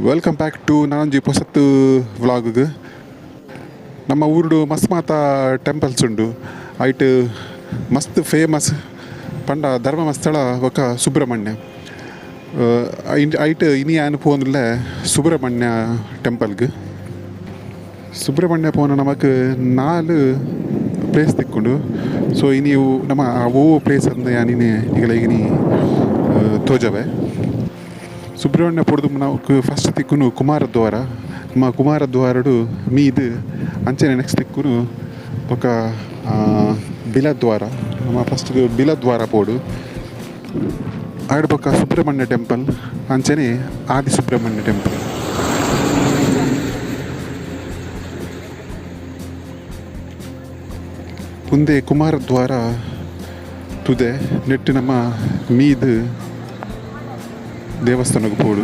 Welcome back to ನನೊಂಜಿ ಪೊಸತ್ vlog. ನಮ್ಮ ಊರುಡು ಮಸ್ತ್ ಮಾತ ಟೆಂಪಲ್ಸ್ ಉಂಡು. ಐಟ್ ಮಸ್ತ್ ಫೇಮಸ್ ಪಂಡ ಧರ್ಮಸ್ಥಳ ಬೊಕ ಸುಬ್ರಹ್ಮಣ್ಯ. ಐಟ್ ಇನಿ ಯಾನ್ ಪೋವೊಂದುಲ್ಲೆ ಸುಬ್ರಹ್ಮಣ್ಯ ಟೆಂಪಲ್ಗ್. ಸುಬ್ರಹ್ಮಣ್ಯ ಪೋನ ನಮಕ್ ನಾಲ್ ಪ್ಲೇಸ್ ತಿಕ್ಕುಂಡು. ಸೊ ಇನಿ ನಮ ಒವು ಪ್ಲೇಸ್ ಅಂದ್ ಯಾನ್ ಇನಿ ನಿಗಲೆಗ್ ಇನಿ ತೋಜವೆ. ಸುಬ್ರಹ್ಮಣ್ಯ ಪೋದು ನಮಕ್ ಫಸ್ಟ್ ತಿಕ್ಕುನು ಕುಮಾರದ್ವಾರ. ನಮ್ಮ ಕುಮಾರದ್ವಾರಡು ಮೀದ್ ಅಂಚನೆ ನೆಕ್ಸ್ಟ್ ತಿಕ್ಕುನು ಬೊಕ ಬಿಲದ್ವಾರ. ನಮ ಫಸ್ಟ್ ಬಿಲದ್ವಾರ ಪೋಡು. ಆಯ್ಡ್ ಬೊಕ ಸುಬ್ರಹ್ಮಣ್ಯ ಟೆಂಪಲ್ ಅಂಚನೆ ಆದಿ ಸುಬ್ರಹ್ಮಣ್ಯ ಟೆಂಪಲ್. ಉಂದೆ ಕುಮಾರದ್ವಾರ ತುದೆ ನೆಟ್ಟ್ ನಮ ಮೀದ್ ದೇವಸ್ಥಾನಗ್ ಪೋಡು.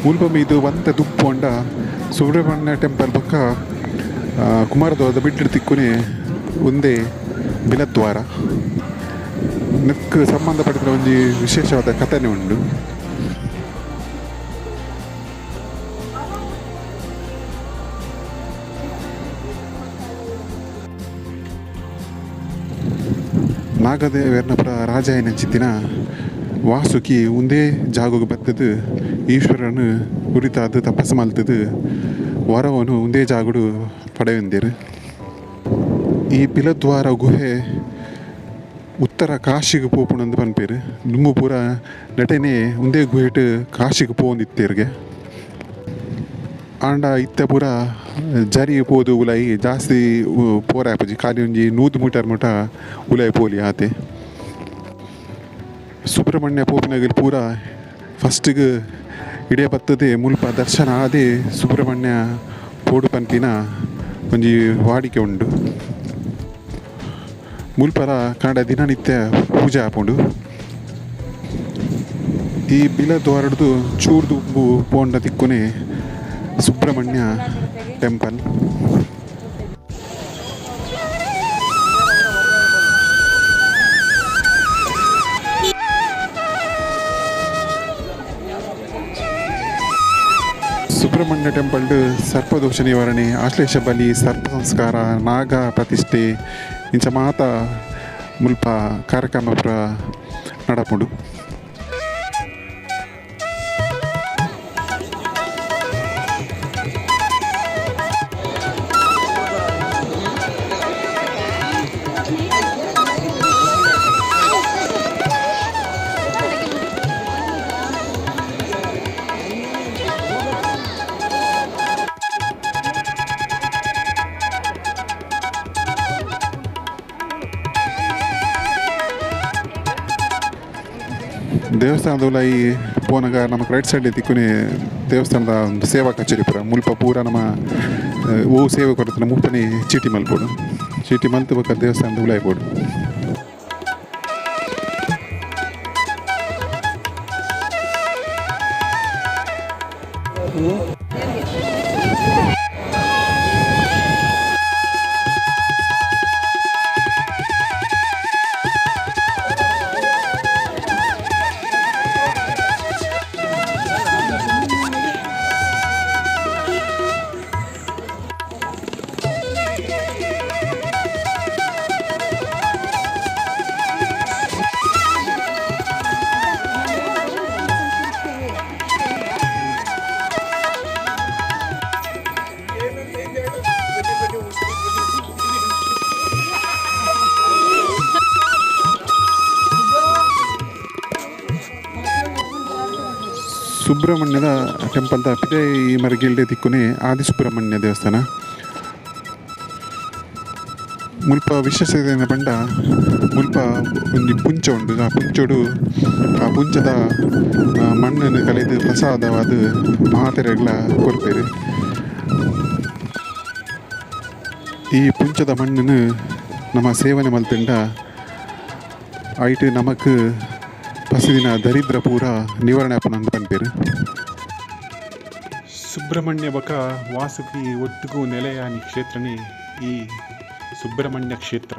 ಮುಲ್ಪ ಮೀದ್ ಒಂತೆ ದುಂಬು ಪೋಂಡ ಸುಬ್ರಹ್ಮಣ್ಯ ಟೆಂಪಲ್ ಬೊಕ ಕುಮಾರದ್ವಾರದ ಮಿಡ್ಲ್ ತಿಕ್ಕುನೆ ಉಂದೆ ಬಿಲದ್ವಾರ. ನೆಕ್ಕ್ ಸಂಬಂಧ ಪಡೆದಿನ ಒಂಜಿ ವಿಶೇಷವಾದ ಕಥೆನೆ ಉಂಡು. ನಾಗದೇವೆರ್ನ ಪೂರ ರಾಜಾಯಿನಂಚಿತ್ತಿನ ವಾಸುಕಿ ಉಂದೇ ಜಾಗೊಗು ಬತ್ತುದು ಈಶ್ವರನ್ ಕುರಿತಾದ್ ತಪಸ್ಸು ಮಲ್ತುದು ವರವನು ಉಂದೇ ಜಾಗೊಡು ಪಡೆಯೊಂದೆರ್. ಈ ಪಿಲದ್ವಾರ ಗುಹೆ ಉತ್ತರ ಕಾಶಿಗ್ ಪೋಪುಂಡು ಪನ್ಪೆರ್. ದುಂಬು ಪೂರ ನೆಟೆನೆ ಉಂದೇ ಗುಹೆಟ್ ಕಾಶಿಗ್ ಪೋವೊಂದಿತ್ತೆರ್ಗೆ. ಆಂಡ ಇತ್ತೆ ಪೂರ ಜರಿ ಪೋದು ಉಲಾಯಿ ಜಾಸ್ತಿ ಪೋರೆ ಆಪುಜಿ, ಖಾಲಿ ಒಂಜಿ 100 ಮೀಟರ್ ಮುಟ ಉಲಾಯಿ ಪೋಲಿ ಆತೆ. ಸುಬ್ರಹ್ಮಣ್ಯ ಪೋಪಿನಗಲ್ ಪೂರ ಫಸ್ಟ್ಗ್ ಇಡೆ ಬತ್ತದೆ ಮುಲ್ಪ ದರ್ಶನ ಆದೇ ಸುಬ್ರಹ್ಮಣ್ಯ ಪೋಡು ಪನ್ಪಿನ ಒಂಜಿ ವಾಡಿಕೆ ಉಂಡು. ಮುಲ್ಪಲ ಕಾಂಡೆ ದಿನನಿತ್ಯ ಪೂಜೆ ಆಪುಂಡು. ಈ ಬಿಲದ್ವಾರಡ್ದು ಚೂರು ದುಂಬು ಪೋಂಡ ತಿಕ್ಕುನೆ ಸುಬ್ರಹ್ಮಣ್ಯ ಟೆಂಪಲ್. ಸುಬ್ರಹ್ಮಣ್ಯ ಟೆಂಪಲ್ಡ್ ಸರ್ಪದೋಷ ನಿವಾರಣೆ, ಆಶ್ಲೇಷ ಬಲಿ, ಸರ್ಪ ಸಂಸ್ಕಾರ, ನಾಗ ಪ್ರತಿಷ್ಠೆ ಇಂಚ ಮಾತ ಮುಲ್ಪ ಕಾರ್ಯಕ್ರಮ ಪೂರ ನಡಪುಂಡು. ದೇವಸ್ಥಾನದ ಉಲಾಯಿ ಪೋನಗ ನಮಕ್ ರೈಟ್ ಸೈಡ್ ತಿಕ್ಕುನೆ ದೇವಸ್ಥಾನದ ಒಂದು ಸೇವಾ ಕಚೇರಿ ಪೂರ. ಮುಲ್ಪ ಪೂರ ನಮ ಓ ಸೇವೆ ಕೊರತನ ಮುಲ್ಪನೆ ಚೀಟಿ ಮಲ್ಪೊಡು. ಚೀಟಿ ಮಲ್ತ್ ಬೊಕ ದೇವಸ್ಥಾನದ ಉಲಾಯಿ ಪೋಡು. ಸುಬ್ರಹ್ಮಣ್ಯದ ಟೆಂಪಲ್ದ ಪಿದಯಿ ಮರ್ಗಿಲ್ಡೆ ತಿಕ್ಕುನೆ ಆದಿ ಸುಬ್ರಹ್ಮಣ್ಯ ದೇವಸ್ಥಾನ. ಮುಲ್ಪ ವಿಶೇಷತೆ ಪಂಡ ಮುಲ್ಪ ಒಂಜಿ ಪುಂಚ ಉಂಡು. ಆ ಪುಂಚೊಡು ಆ ಪುಂಚದ ಮಣ್ಣನ್ನು ಕಲೆದು ಪ್ರಸಾದವಾದ್ ಮಾತೆರೆಗ್ಲ ಕೊರ್ಪೆರ್. ಈ ಪುಂಚದ ಮಣ್ಣನ್ನು ನಮ ಸೇವನೆ ಮಲ್ತುಂಡ ಐಟ್ ನಮಕ್ ಪಸಿದಿನ ದರಿದ್ರ ಪೂರ ನಿವಾರಣೆ ಆಪುಂಡು ಪನ್ಪೆರ್. ಸುಬ್ರಹ್ಮಣ್ಯ ಬೊಕ ವಾಸುಕಿ ಒಟ್ಟುಗು ನೆಲೆಯಾನಿ ಕ್ಷೇತ್ರನೇ ಈ ಸುಬ್ರಹ್ಮಣ್ಯ ಕ್ಷೇತ್ರ.